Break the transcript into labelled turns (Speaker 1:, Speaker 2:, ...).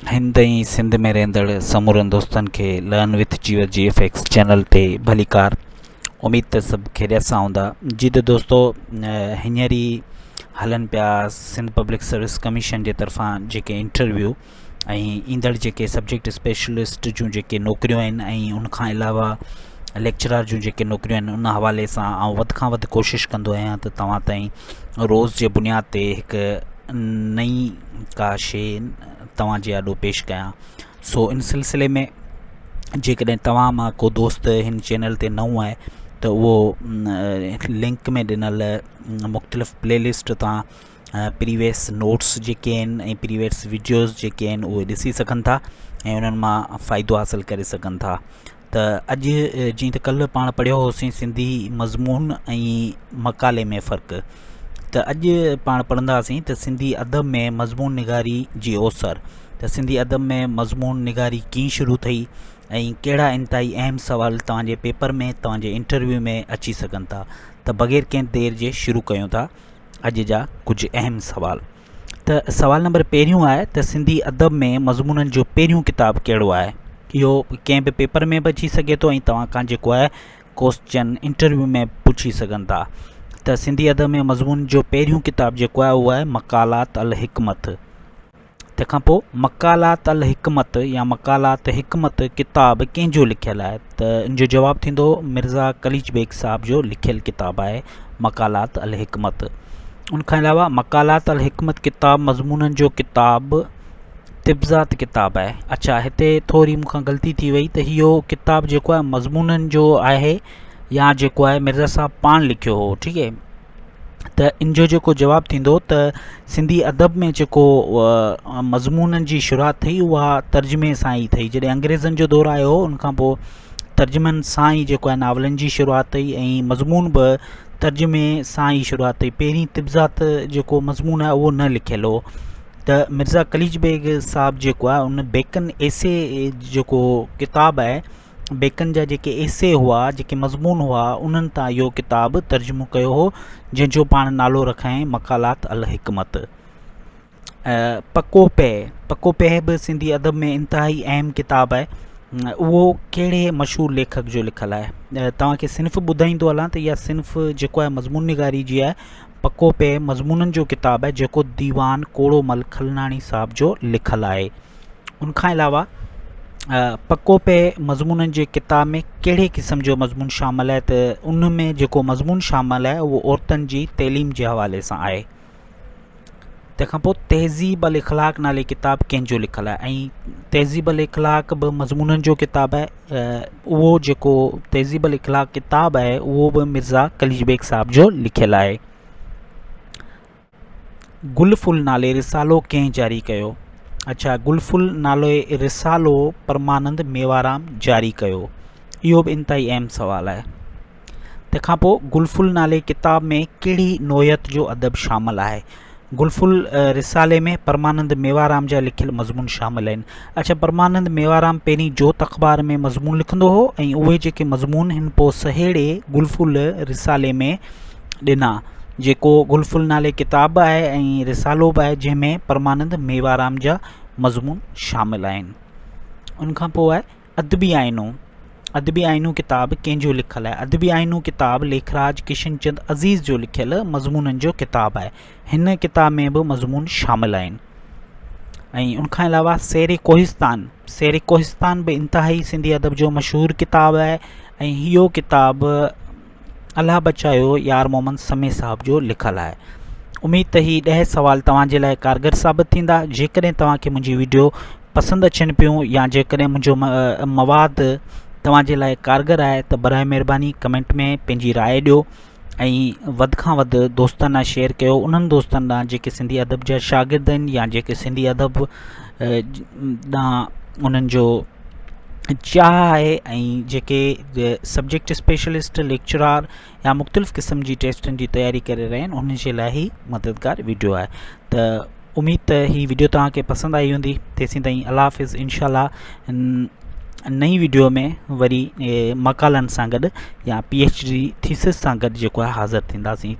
Speaker 1: هند ۽ سنڌ ۾ رهندڙ سمورن دوستن کي لرن وٿ جيو جي ايف ايڪس چينل تي ڀليڪار. اميد ته سڀ خيريت سان هوندا. جي ته دوستو هينئر ئي هلن پيا سنڌ پبلڪ سروس ڪميشن جي طرفان جيڪي انٽرويو ۽ ايندڙ جيڪي سبجيڪٽ اسپيشلسٽ جون جيڪي نوڪريون آهن ۽ ان کان علاوه ليڪچرار جون جيڪي نوڪريون آهن ان حوالي سان آئون وڌ کان وڌ ڪوشش ڪندو آهيان ته توهان تائين روز جي بنياد تي هڪ نئين ڪا شيء توهان جي آڏو پيش ڪيان سو ان سلسلي ۾ جيڪڏهن توهان مان ڪو دوست هن چينل تي نئون آهي ته اهو لنڪ ۾ ڏنل مختلف پلي لسٽ تان پريويس نوٽس جيڪي آهن ۽ پريويس وڊيوز جيڪي آهن اهي ڏسي سگهن ٿا ۽ انهن مان فائدو حاصل ڪري سگهن ٿا ته اڄ جيئن ته ڪلهه پاڻ پڙهيو هوسين سنڌي مضمون ۽ مقالي ۾ فرق ته اڄ پاڻ پڙهنداسين ته سنڌي ادب ۾ مضمون نگاري جي اوسر ته سنڌي ادب ۾ مضمون نگاري ڪيئن شروع ٿي ۽ ڪهڙا انتهائي اهم سوال توهان جي پيپر ۾ توهان جي انٽرويو ۾ اچي سگهن ٿا ته بغير ڪنهن دير جي شروع ڪيون ٿا اڄ جا ڪجهه اهم سوال. ته سوال نمبر پهريون آهي ته سنڌي ادب ۾ مضمونن جو پهريون ڪتاب ڪهڙو آهي؟ اهو ڪنهن به پيپر ۾ به اچي سگهي ٿو ۽ توهان کان جيڪو آهي ڪوسچن انٽرويو ۾ پڇي سگهن ٿا ته سنڌي ادب ۾ مضمون جو پهريون ڪتاب جيڪو آهي اهو آهي مقالات الحڪمت. تنهن کان پوء مقالات الحڪمت يا مقالات حڪمت ڪتاب ڪنهن جو لکيل آهي ته ان جو جواب ٿيندو مرزا قليچ بيگ صاحب جو لکيل ڪتاب آهي مقالات الحڪمت. ان کان علاوه مقالات الحڪمت ڪتاب مضمونن جو ڪتاب طبزات ڪتاب آهي. اڇا هتي ٿوري مون کان غلطي ٿي وئي ته اهو ڪتاب جيڪو آهي مضمونن جو آهي يا جيڪو آهي مرزا صاحب پاڻ لکيو هو ٺيڪ آهي. ته ان جو جيڪو جواب ٿيندو ته سنڌي ادب ۾ جيڪو مضمونن جي شروعات ٿي اها ترجمي سان ئي ٿي جڏهن انگريزن جو دور آيو ان کان پوء ترجمن سان ئي جيڪو آهي ناولن جي شروعات ٿي ۽ مضمون به ترجمي سان ئي شروعات ٿي پهرين طبزات جيڪو مضمون آهي اهو نه لکيل هو ته مرزا قليچ بيگ صاحب جيڪو آهي ان بيڪن ايسي جيڪو ڪتاب آهي بيڪن جا جيڪي ايسي هئا، جيڪي مضمون هئا، انهن تان اهو ڪتاب ترجمو ڪيو هو، جنهن جو پاڻ نالو رکيائين مقالات الحڪمت. پڪو پهه، پڪو پهه به سنڌي ادب ۾ انتهائي اهم ڪتاب آهي. اهو ڪهڙي مشهور ليکڪ جو لکيل آهي؟ توهان کي صنف ٻڌائيندو هلان ته اها صنف جيڪو آهي مضمون نگاري جي آهي. پڪو پهه مضمونن جو ڪتاب آهي جيڪو ديوان ڪوڙومل کلناڻي صاحب جو لکيل آهي. ان کان علاوه پڪو پهه مضمونن جي ڪتاب ۾ ڪهڙي قسم جو مضمون شامل آهي ته ان ۾ جيڪو مضمون شامل آهي اهو عورتن جي تعليم جي حوالي سان آهي. تنهن کان پوء تهذيب الاخلاق نالي ڪتاب ڪنهن جو لکيل آهي ۽ تهذيب الاخلاق به مضمونن جو ڪتاب آهي اهو جيڪو تهذيب الاخلاق ڪتاب آهي اهو به مرزا قليچ بيگ صاحب جو لکيل آهي. گل ڦل نالي رسالو ڪنهن جاري ڪيو؟ اڇا گل ڦل نالي رسالو پرمانند ميوارام جاري ڪيو. اهو به انتهائي اهم سوال آهي. تنهن کان پوء گل ڦل نالي ڪتاب ۾ ڪهڙي نوعيت جو ادب شامل آهي؟ گل ڦل رسالي ۾ پرمانند ميوارام جا لکيل مضمون شامل آهن. اڇا پرمانند ميوارام پهرين جوت اخبار ۾ مضمون لکندو هو ۽ اهي جيڪي مضمون هن پوء سهيڙي گل ڦل رسالي ۾ ڏنا. جيڪو گل ڦل نالي ڪتاب به آهي ۽ رسالو به آهي جنهن ۾ پرمانند ميوارام جا مضمون شامل آهن. ان کان پوء آهي ادبي آئينو. ادبي آئينو ڪتاب ڪنهن جو لکيل آهي؟ ادبي آئينو ڪتاب ليکراج ڪشن چند عزيز جو لکيل مضمونن جو ڪتاب آهي. هن ڪتاب ۾ به مضمون شامل آهن. ۽ ان کان علاوه سير ڪوهستان، سير ڪوهستان به انتهائي سنڌي ادب جو مشهور ڪتاب آهي ۽ اهو ڪتاب الله بچايو يار محمد سمي صاحب جو لکيل آهي. اميد ته هي ڏهه سوال توهان جي لاء ڪارگر ثابت ٿيندا. جيڪڏهن توهان کي منهنجي ويڊيو پسند اچن پيون يا جيڪڏهن منهنجو مواد توهان جي لاء ڪارگر آهي ته برائي مهرباني ڪمينٽ ۾ پنهنجي راء ڏيو ۽ وڌ کان وڌ دوستن ڏانهن شيئر ڪيو انهن دوستن ڏانهن جيڪي سنڌي ادب جا شاگرد آهن يا جيڪي سنڌي ادب ڏانهن انهن جو چاهه آهي ۽ جيڪي سبجيڪٽ اسپيشلسٽ ليڪچرار يا مختلف قسم جي ٽيسٽن جي تياري ڪري رهيا آهن انهن جي لاء هي مددگار ويڊيو آهي ته اميد ته هي ويڊيو توهان کي پسند آئي هوندي تيسين تائين الله حافظ انشاء الله نئين ويڊيو ۾ وري مقالن سان گڏ يا پي ايڇ ڊي ٿيسز سان گڏ جيڪو آهي حاضر ٿينداسين.